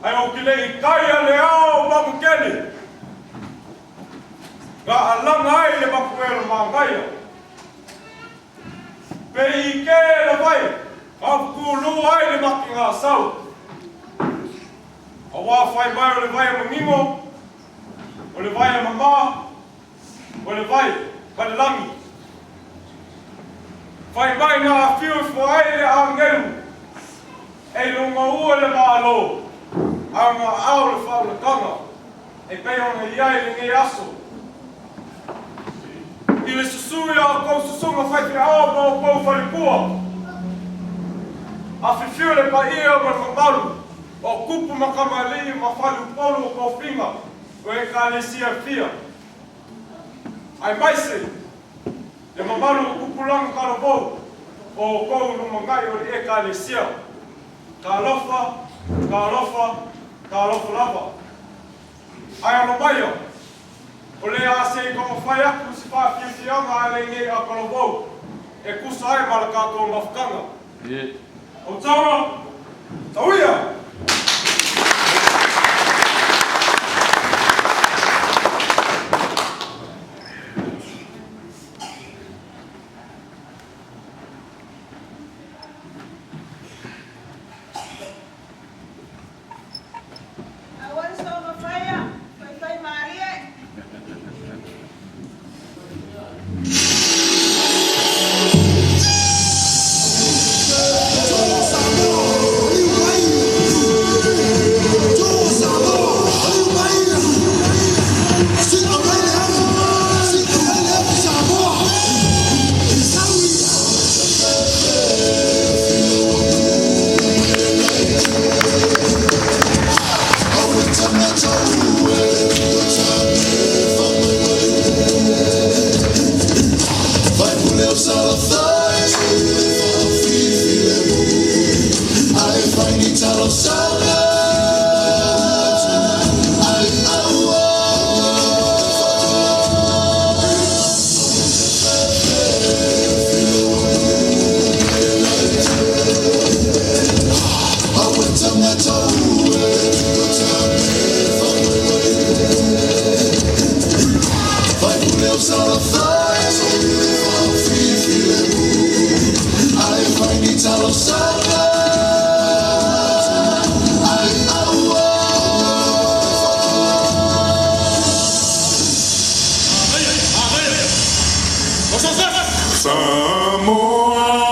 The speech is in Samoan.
Ae ou te le i taia le ao o Mamutele, na alaga ai le Mapuelomagaia. Pe i ke la vai, a pulu ai le Makigasau. Auā fai mai o le vai a manino, o le vai a mamā, o le vai ma le lagi. Fai mai na afio ifo ai le agelu, e luga ua le Malo, a na ao le faaulataga, e pei ona i ai lenei aso. I le susu i a outou susuga faifeau ma outou faletua, afifio le paia ma le mamalu o tupu ma tamalii ma faleupolu o tofiga o Ekalesia e fia, aemaise le mamalu o tupulaga talavou o outou lumanai o le Ekalesia. Talofa, talofa, talofa lava. Ae alo maia, o le a se i taumafai atu se faafiafiaga a lenei atalavou e tusa ai ma le tatou mafutaga. O taua, tauia! Aua le soona faia, faifaimalie. Samoa.